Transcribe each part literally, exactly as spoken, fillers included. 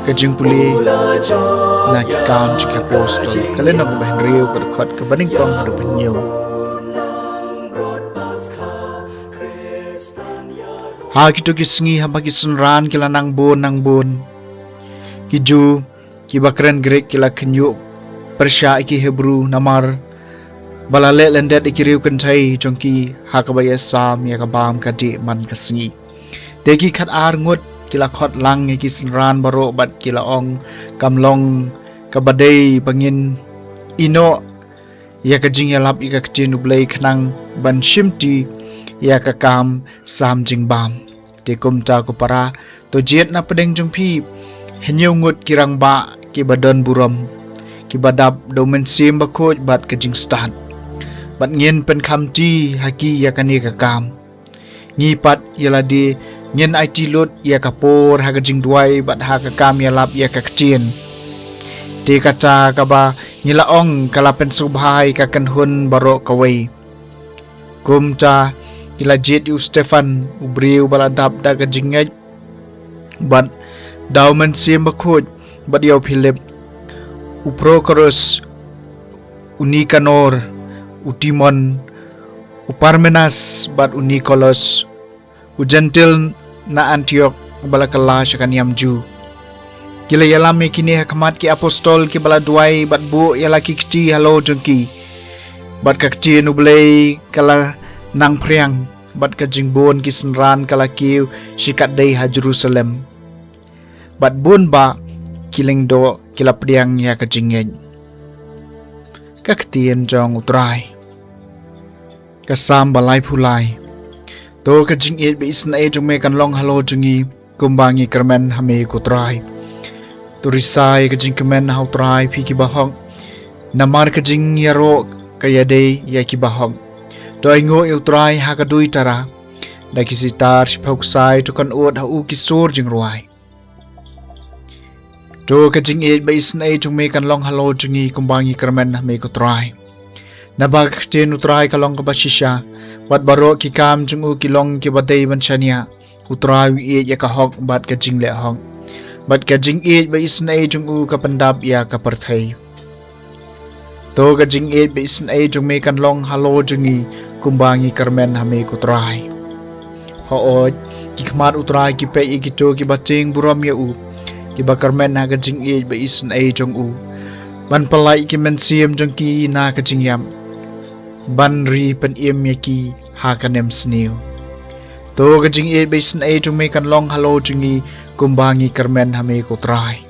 Ka jingpule na Ki Kam jong ki Apostol, ka lynnong ba hynriew, ka dkhot kaba nyngkong haduh ba hynñiew. Ha kito ki sngi haba ki synran ki la nang bun nang bun, ki Jiw kiba kren Grik ki la khynñiuh pyrshah ïa ki Hebru namar ba la leh lyndet ïa ki riew kynthei jong ki ha kaba ïasam ïa ka bam ka dih man ka sngi. Te ki khatar ngut ki la khot lang ïa ki synran baroh bad ki la ong, kam long kaba dei ba ngin ïehnoh ïa ka jingïalap ïa ka ktien U Blei khnang ban shimti ïa ka kam sam jingbam. Te kumta ko para, to jied na pdeng jong phi hynñiew ngut ki rangbah kiba don burom, kiba dap da U Mynsiem Bakhuid bad ka jingstad, bad ngin pynkhamti ha ki ïa kane ka kam. Ngi pat ïa lade ngin aiti lut ïa ka por ha ka jingduwai bad ha ka kam ïalap ïa ka ktien. Te kata kaba ngi la ong ka la pynsngewbha ïa ka kynhun baroh kawei. Kumta ki la jied ïa u Stephan, u briew ba la dap da ka jingngeit bad da U Mynsiem Bakhuid, bad ïa u Philip, u Prokhorus, u Nikanor, u Timon, u Parmenas bad u Nikolas, u Jentil na Antiok, uba la kylla sha ka niam Jiw. Ki la ïalam ïa kine ha khmat ki apostol kiba la duwai bad buh ïa la ki kti halor jong ki. Bad ka ktien U Blei ka la nang phriang, bad ka jingbun ki synran ka la kiew shikatdei ha Jerusalem. Bad bun bah ki lyngdoh ki la pdiang ïa ka jingngeit. Ka ktien jong U Trai. Ka Salm ba laiphew lai. To ka jingïeit ba isynei jong me kan long halor jong ngi, kumba ngi kyrmen ha me ko Trai. To risa ïa ka jingkmen ha U Trai, phi kiba hok, namar ka jingïaroh ka ïadei ïa kiba hok. To ainguh ïa U Trai ha ka duitara, da ki sitar shiphew ksai to kynnoh ha u ki sur jingrwai. To ka jingïeit ba isynei jong me kan long halor jong ngi, kumba ngi kyrmen ha me ko Trai. Naba ka ktien U Trai ka long kaba shisha, bad baroh ki kam jong u ki long kiba dei ban shaniah. U Trai u ïeit ïa ka hok bad ka jingleh hok, bad ka jingïeit ba isynei jong u ka pyndap ïa ka pyrthei. To ka jingïeit ba isynei jong me kan long halor jong ngi, kumba ngi kyrmen ha me ko Trai. Hooid, ki khmat U Trai ki peit ïa kito kiba tieng burom ïa u, kiba kyrmen ha ka jingïeit ba isynei jong u, ban pyllait ïa ki mynsiem jong ki na ka jingïap, ban ri pynim ïa ki ha ka nemsniew. To ka jingïeit ba isynei jong me kan long halor jong ngi, kumba ngi kyrmen ha me ko Trai.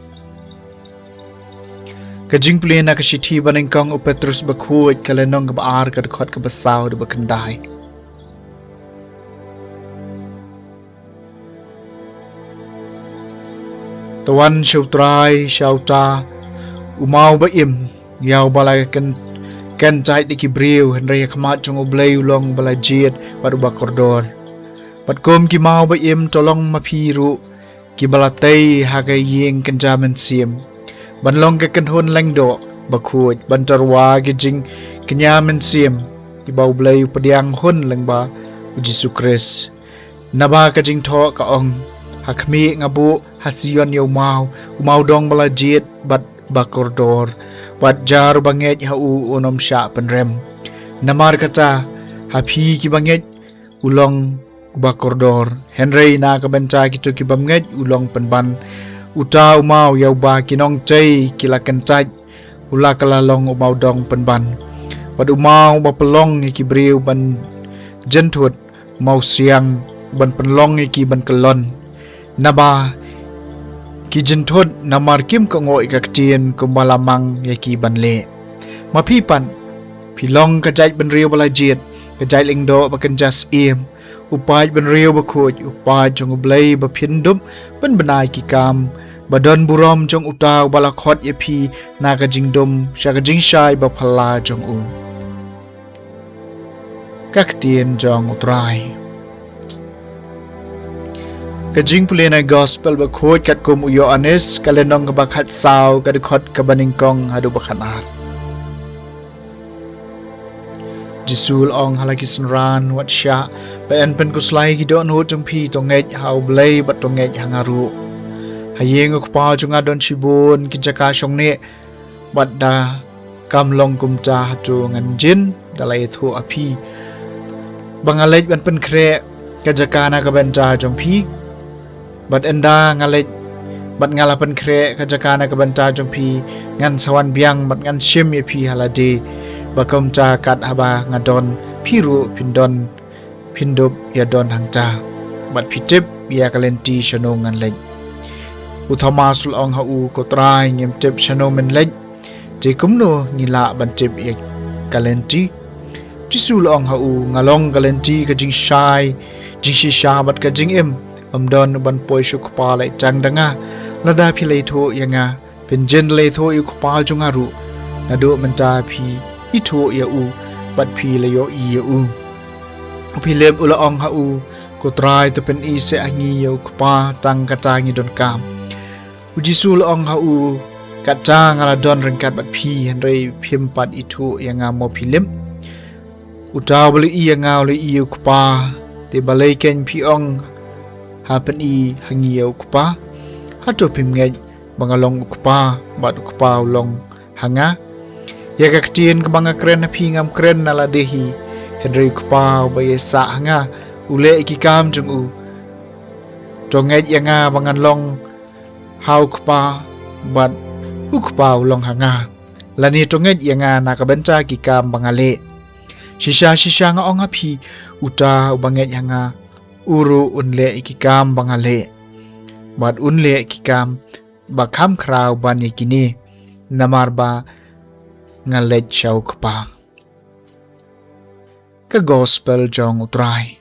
Ka jingpule na ka shithi ba nyngkong u Petrus Bakhuid, ka lynnong kaba ar, ka dkhot kaba saw haduh ba khyndai. To wan sha U Trai, sha uta u maw ba im, ïa uba la kyn, kyntait da ki briew, hynrei ha khmat jong U Blei u long uba la jied bad uba kordor. Bad kum ki maw ba im to long ma phi ruh, kiba la tei ha ka ïing kynja mynsiem, ban long ka kynhun lyngdoh bakhuid, ban tyrwa ki jingkñia mynsiem kiba U Blei u pdiang hun lyngba U Jisu Khrist. Naba ka jingthoh ka ong, ha khmih nga buh ha Sion ïa u maw, u maw dong ba la jied bad ba kordor, bad jar uba ngeit ha u un ym shah pynrem. Namar kata, ha phi kiba ngeit u long uba kordor, hynrei na ka bynta kito ki bym ngeit u long pynban uta u maw ïa uba ki nongtei ki la kyntait, u la kylla long u maw dong pynban. Bad u maw ba pynlong ïa ki briew ban jynthut, u maw siang ban pynlong ïa ki ban kyllon. Naba ki jynthut namar kim kohnguh ïa ka ktien kumba la mang ïa ki ban leh. Ma phi pat, phi long ka jaitbynriew ba la jied, ka jait lyngdoh ba kynja syiem, u paid bynriew bakhuid, u paid jong U Blei ba phin dup pynbna ïa ki kam ba don burom jong uta uba la khot ïa phi na ka jingdum sha ka jingshai ba phylla jong u. Ka ktien jong U Trai. Ka jingpule na Gospel Bakhuid katkum u Ïoannis, ka lynnong kaba khatsaw, ka dkhot kaba nyngkong haduh ba khatar. Jisu u la ong ha la ki synran: Wat shah, ba yn pynkhuslai ïa ki dohnud jong phi. To ngeit ha U Blei bad to ngeit ha nga ruh. Ha ïing U Kpa jong nga don shibun ki jaka shongneh, bad da kam long kumta hato ngan jin da la ïathuh ha phi ba nga leit ban pynkhreh ka jaka na ka bynta jong phi? Bad ynda nga leit bad nga la pynkhreh ka jaka na ka bynta jong phi, ngan sa wan biang bad ngan shim ïa phi ha lade, ba kumta kat haba nga don, phi ruh phin don, phin dup ïa don hangta, bad phi tip ïa ka lynti shano ngan leit. U Thomas u la ong ha u: Ko Trai, ngim tip shano men leit, te kumno ngi lah ban tip ïa ka lynti? Jisu u la ong ha u: Nga long ka lynti, ka jingshai, jingshisha bad ka jingim. Ym don uban poi sha U Kpa lait tang da nga. Lada phi la ïathuh ïa nga, phin jin da la ïathuh ïa U Kpa jong nga ruh. Naduh mynta phi ïathuh ïa u bad phi la ïohi ïa u. U Philip u la ong ha u: Ko Trai, to pyni seh ha ngi ïa U Kpa, tang kata ngi donkam. U Jisu u la ong ha u: Kata nga la don ryngkat bad phi, hynrei phim pat ithuh ïa nga mo Philip? Uta uba la ïohi ïa nga u la ïohi ïa U Kpa. Te balei keiñ phi ong ha, pyni ha ngi ïa U Kpa? Hato phim ngeit ba nga long U Kpa bad U Kpa u long ha nga? Ïa ka ktien kaba nga kren ha phi ngam kren na lade hi, hynrei U Kpa uba ïaisah ha nga u leh ïa ki kam jong u. To ngeit ïa nga ba ngan long ha U Kpa bad U Kpa u long ha nga, lane to ngeit ïa nga na ka bynta ki kam ba nga leh. Shisha shisha nga ong ha phi, uta uba ngeit ha nga, u ruh un leh ïa ki kam ba nga leh, bad un leh ïa ki kam ba kham khraw ban ïa kine, namar ba nga leit sha U Kpa. Ka Gospel jong U Trai.